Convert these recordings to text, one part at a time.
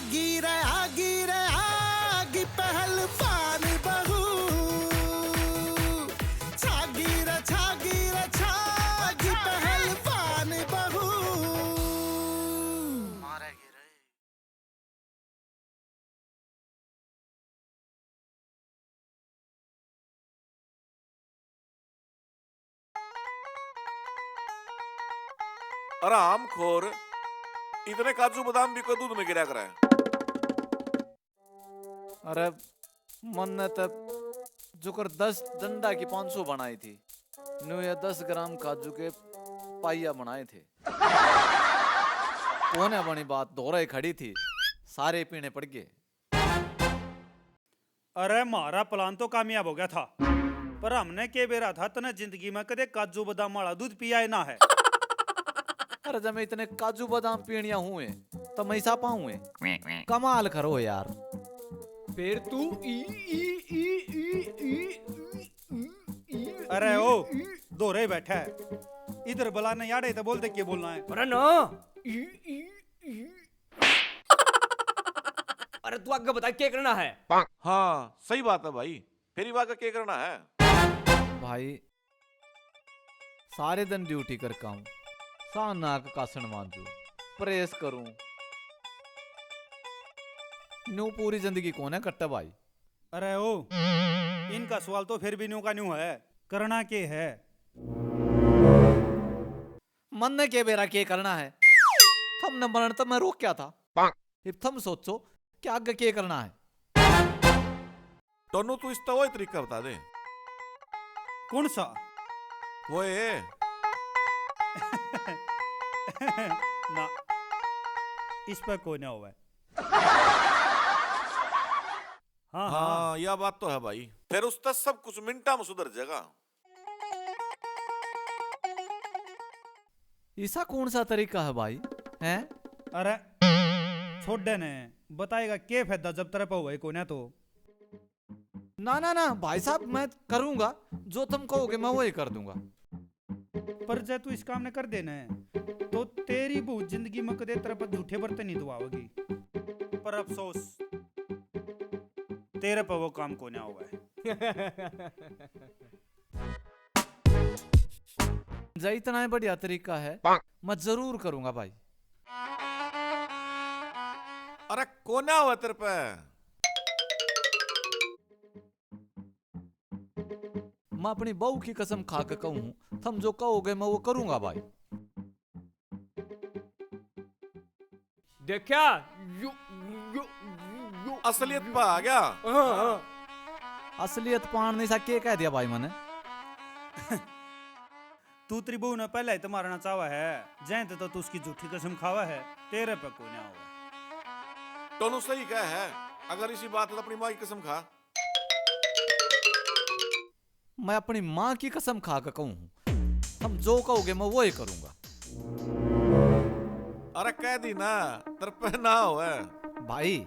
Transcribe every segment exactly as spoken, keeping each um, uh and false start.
आगी रे, आगी रे, आगी पहलवान बहू। छागी रे, छागी रे, छागी पहलवान बहू। हरामखोर, इतने काजू बादाम भी कोई दूध में गिरा करे? अरे, मन ने तो जुकर दस डंडा की पाँच सौ बनाई थी, न्यू ये दस ग्राम काजू के पाइया बनाए थे। कोने बनी बात, धोरे खड़ी थी, सारे पीने पड़ गए। अरे, म्हारा प्लान तो कामयाब हो गया था, पर हमने के बेरा था तने जिंदगी में कदे काजू बादाम वाला दूध पिया ही ना है। अरे, जब मैं इतने काजू बादाम पीणिया हूँ, तो मैं इसा पाऊँ। कमाल करो यार। फिर तू ई, ई, ई, ई, ई, ई, ई, ई, अरे ओ, ई। धोरे बैठा है, इधर बला ने याड़े तो बोल दे के बोलना है। अरे ना। ई, ई, ई। अरे तू आगे बता, क्या करना है? हाँ, सही बात है भाई, फिर आगे क्या करना है? भाई, सारे दिन ड्यूटी करके आऊं, सा नाक कासण मांजू, प्रेस करूं, न्यू पूरी जिंदगी कोने कट्टे भाई। अरे ओ, इनका सवाल तो फिर भी न्यू का न्यू है, करना के है? मन्ने के बेरा के करना है? थमने मरण तो मैं रोक्या था। इब थम सोचो कि आगे के करना है? टोनू, तू इसका वही तरीका बता दे। कौन सा? वो ए। ना, इस पे कोई ना होवे। हाँ, हाँ। हाँ, यह बात तो है भाई। फिर उसका सब कुछ मिनटा में सुधर जाएगा। इसा कौन सा तरीका है भाई? हैं? अरे, छोड़े ने, बताएगा के फायदा जब तेरे पे होए कोन्या तो? ना, ना, ना, भाई साहब, मैं करूंगा, जो तुम कहोगे, मैं वही कर दूंगा। पर जै तू इस काम ने कर दे ने, तो तेरी बहू जिंदगी में कदे तेरे पे झूठे बर्तन नहीं धुआवेगी। पर अफसोस, तेरे पे वो काम कोन्या होगा है। जै इतना ही बढ़िया तरीका है, मैं जरूर करूंगा भाई। अरे कोन्या हुआ तेरे पे। मैं अपनी बहू की कसम खा के कहूँ, थम जो कहोगे मैं वो करूंगा भाई। देखा? यू, यू, यू, यू, असलियत पा आ गया। हाँ, हाँ। असलियत पान ने सा के कह दिया भाई मैंने? तू तेरी बहू ने पहले ही तो मारना चाहवा है, जैं ते तो तू उसकी झूठी कसम खावा है, तेरे पे कोन्या होगा। टोनू सही कहा है, अगर इसी बात तो अपनी माँ की कसम खा। मैं अपनी माँ की कसम खा के कहूँ हूँ, तुम जो कहोगे मैं वो ही करूँगा। अरे कह दी ना, तेरे पे ना होवे। भाई,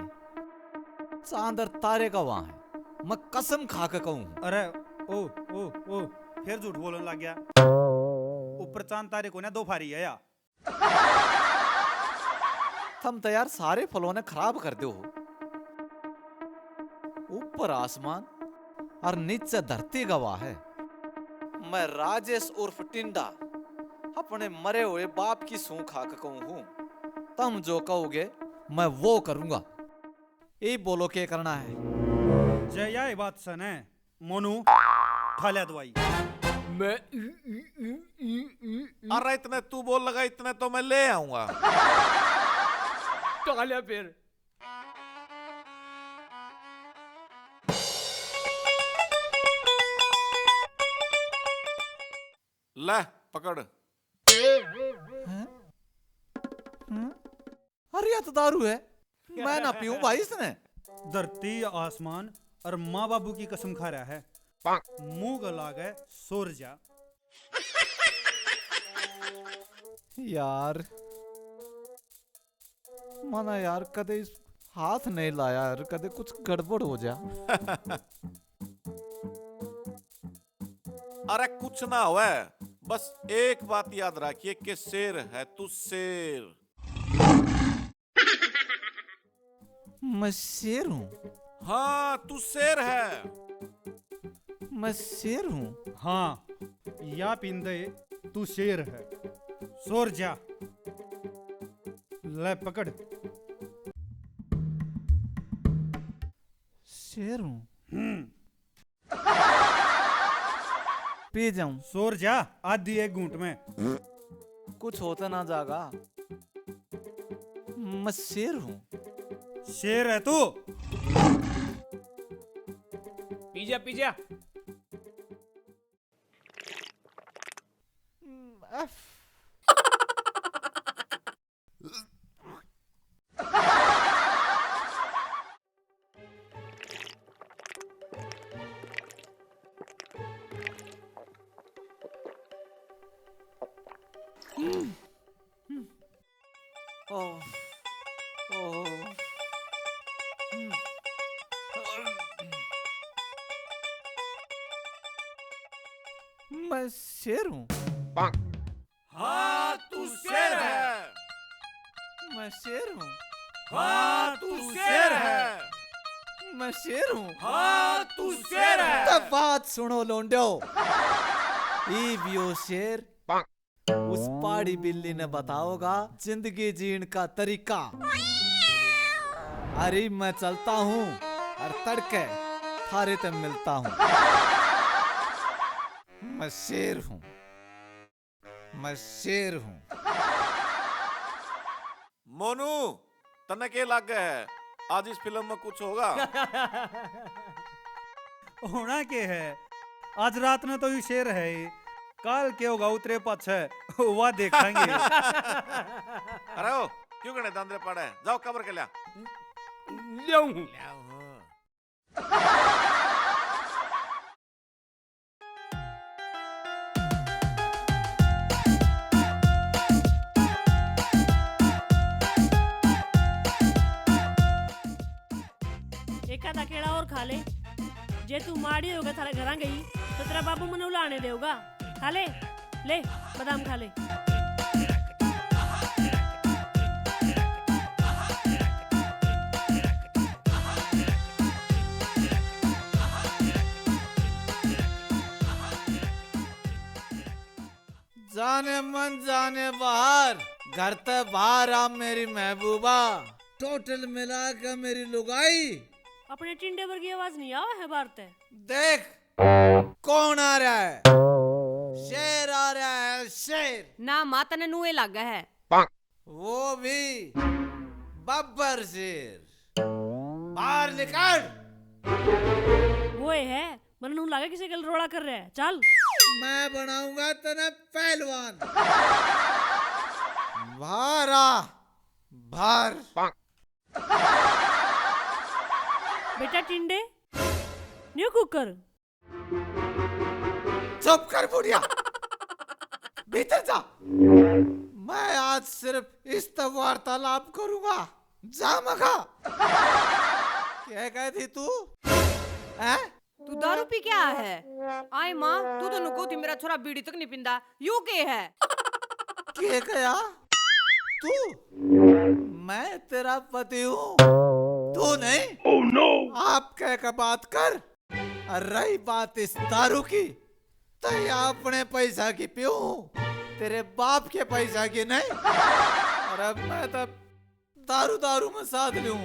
चांद और तारे का वहाँ है, मैं कसम खा के कहूँ हूँ। अरे ओ, ओ, ओ, फिर झूठ बोलने लग गया। ऊपर चांद तारे को ना दो फारी है या। थम तो यार सारे फलों ने खराब कर दो हो। ऊपर आसमान और नीचे धरती गवाह है। मैं राजेश उर्फ टिंडा अपने मरे हुए बाप की सूं खा के कहूँ हूँ, तुम जो कहोगे मैं वो करूँगा। ये बोलो के करना है? जय, या बात सने। मोनू, ठा ले दवाई। मैं अरे इतने तू बोल लगा, इतने तो मैं ले आऊंगा। ठा ले फिर। ले, पकड़। हैं? हैं? अरे, या तो दारू है, मैं ना पीऊं भाई इसने। धरती, आसमान और माँ बाबू की कसम खा रहा है। मुंह गला गए, सो जा। यार, मना यार, कदे इस हाथ नहीं लाया यार, कदे कुछ गड़बड़ हो जा। अरे कुछ ना होवे, बस एक बात याद रखिए कि शेर है तू, शेर। मैं शेर हूँ। हाँ, तू शेर है। मैं शेर हूँ। हाँ, या पिंदे तू शेर है। सोर जा। ले पकड़। शेर हूँ। हम्म। पी जाऊं। सोर जा, आधी एक घूंट में। कुछ होता ना जागा। मैं शेर हूँ। शेर है तू। पी जा, पी जा। मैं शेर हूँ। हाँ, तू शेर है। मैं शेर हूँ। हाँ, तू शेर है। मैं शेर हूँ। हाँ, तू शेर है। तो बात सुनो लोंडो, ई वियो शेर उस पहाड़ी बिल्ली ने बताओगा जिंदगी जीण का तरीका। अरे मैं चलता हूँ और तड़के थारे ते मिलता हूँ। मैं शेर हूँ। मैं शेर हूँ। मोनू, तन्ने के लागे है, आज इस फिल्म में कुछ होगा? होना के है, आज रात ने तो यू शेर है ही, काल के होगा उतरे पाछे, वा देखांगे। अरे ओ, क्यों घणे दांदरे पाड़े? जाओ कब्र के ल्या। ल्याऊं। ल्याऊं। एक आधा केला और खा ले। जे तू माड़ी होके थारे घरां गई, तो तेरा बाबू मने उलाने देगा। खा ले, ले, बादाम खा ले। जाने मन जाने बाहर, घर ते बाहर आ मेरी महबूबा। टोटल मिला के मेरी लुगाई। अपने टिंडे वर्गी आवाज नहीं आवा है बाहर ते। देख, कौन आ रहा है? शेर आ रहा है, शेर। ना माँ, तने नुए लागे है। वो भी बब्बर शेर। बाहर निकल। वो है, मन्नू लागे किसी गल रोला कर रहा है। चल। मैं बनाऊंगा तने पहलवान। बाहर आ, बाहर। बेटा टिंडे, न्यू कुकर। चुप कर बुढ़िया, भीतर जा। मैं आज सिर्फ इस तक वार्तालाप करूंगा। जा मखा। क्या कह थी तू? हैं? तू दारू पी के आया है? आए माँ, तू तो नुको थी मेरा छोरा बीड़ी तक नहीं पींदा, यू के है? के कहा? तू? मैं तेरा पति हूँ, तू नहीं। Oh no! आप कह के बात कर। और रही बात इस दारू की, तो या अपने पैसा की पीऊँ, तेरे बाप के पैसा की नहीं। और अब मैं तो दारू दारू में साथ लूँ।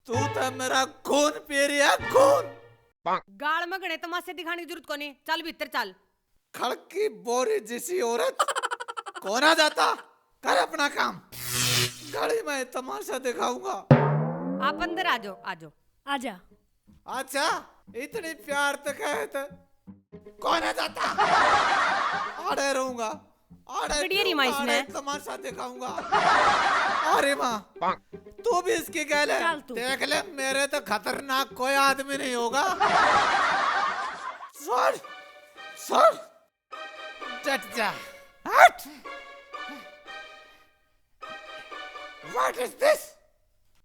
तू तो मेरा खून पी रही है, खून। गाल में घणे तमाशे दिखाने की जरूरत कोनी, चल भीतर चल। खड़की बोरी जिसी औरत, कौन आ जाता? कर अपना काम। गली में तमाशा दिखाऊंगा। आप अंदर आ जाओ, आ जाओ। आजा। अच्छा, इतनी प्यार तो कहे तो कौन आ जाता? आड़े रहूंगा, आड़े पकड़िए री माँ रहूंगा, आड़े इसने। तमाशा दिखाऊंगा। अरे माँ, तू भी इसकी गैल है। चल तू। देख ले, मेरे तो खतरनाक कोई आदमी नहीं होगा। सर, सर, डट जा, हट। What is this?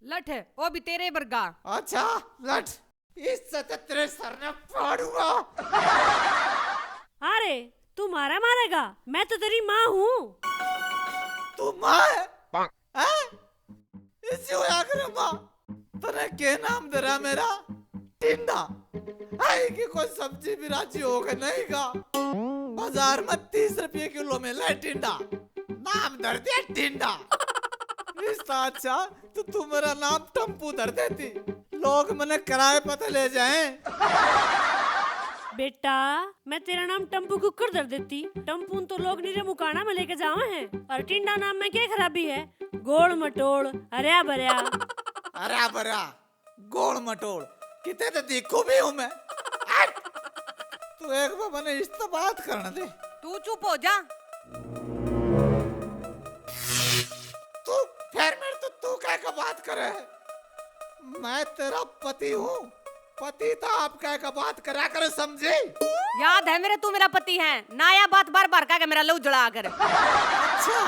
लठ, वो भी तेरे बरगा। अच्छा, लठ, इससे तो तेरे सर ने फाड़ूंगा। अरे, तू मारा मारेगा? मैं तो तेरी माँ हूँ। तू माँ है? हैं? इसी होया करे माँ। तने के नाम धरा मेरा? टिंडा। आई कि कोई सब्जी भी राजी हो गए नहीं का? बाजार में तीस रुपये किलो मिले टिंडा, नाम धर दिया टिंडा। इससे अच्छा तो तू मेरा नाम टम्पू धर देती, लोग मने किराए पे तो ले जाएं। बेटा, मैं तेरा नाम टम्पू कुकर धर देती। टम्पू तो लोग निरे मुकाना में लेके जावे हैं। और टिंडा नाम में क्या खराबी है? गोल मटोल, हरया भरया। हरया भरया, गोल मटोल, किते तो देखो भी हूँ मैं। हट! तू एक बार मने इस तो बात करने दे। तू चुप हो जा। तू फिर मेरे तो तू कह के बात करे? मैं तेरा पति हूँ, पति तो आप कह के बात करा करे, समझी? याद है मेरे, तू मेरा पति है ना, या बात बार बार कह के मेरा लहू जला कर। अच्छा,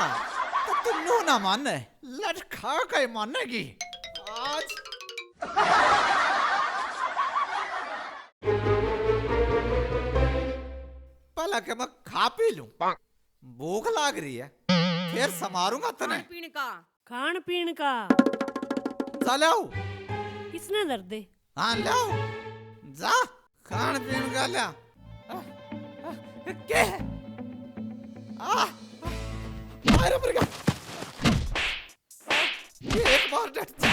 तो तू नो ना माने, लट खा के मानेगी आज। पहला के मैं खा पी लूं, भूख लाग रही है, फिर समारूंगा तने। खान पीन का। खान पीन का। जा ले आओ। इसने धर दे। हाँ, ले आओ। जा, खान पीन का ले आ। आ, आ, के? आ, आ, अरे मर गया। एक बार डट जा,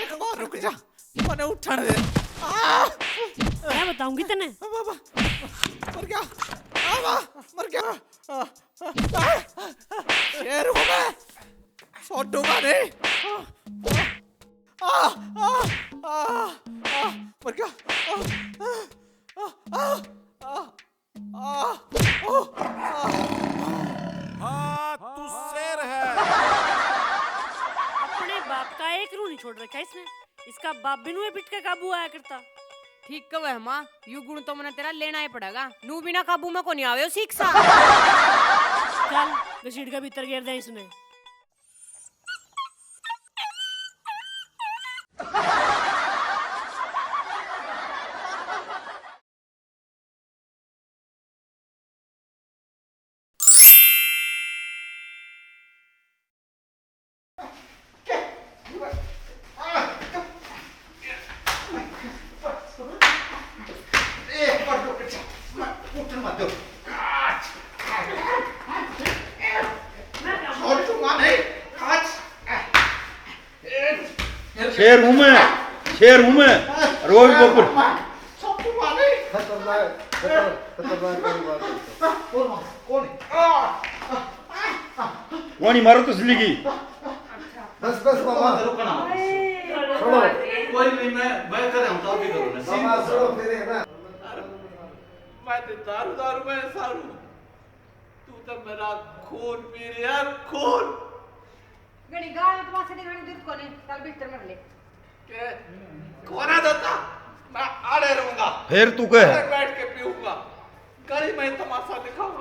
एक बार रुक जा, मने उठण दे। आ! मैं बताऊंगी तने। आ, बाबा, मर गया। आ, वाह, मर गया। आ, आ, आ, शेर हूँ मैं, छोड़ूंगा नहीं। आ, आ, आ, आ, आ, मर गया। आ, आ, आ, आ, आ, आ, आ। हाँ, तू शेर है। अपने बाप का एक रू नहीं छोड़ रखा इसने। इसका बाप भी नुए पिट के काबू आया करता। ठीक कहे है माँ, यू गुण तो मने तेरा लेना ही पड़ेगा। नू बिना काबू में कोनी आवे, सीख सा। चल, घसीट के भीतर गेर दे इसने। शेर हूँ मैं, शेर हूँ मैं। रोज बकुल। खतरनाक, खतर-, खतरनाक वाली बात है। कौन है? कौन है? कोनी मारो तसली की। बस, बस बाबा। छोड़ो। कोई नहीं, मैं, मैं कर रहा हूँ, तो आप ही करो ना। बाबा, छोड़ो, फिर है ना। अरे, मैं तो दारू, दारू में सारू। तू तो मेरा खून पी रही यार, खून। घणी गाल तो मासे घणी दूध कोनी, चल बिस्तर में ले। के कोना देता, मैं आड़े रहूंगा। फिर तू कह। आड़े बैठ के पीऊंगा। गली में तमाशा दिखाऊंगा।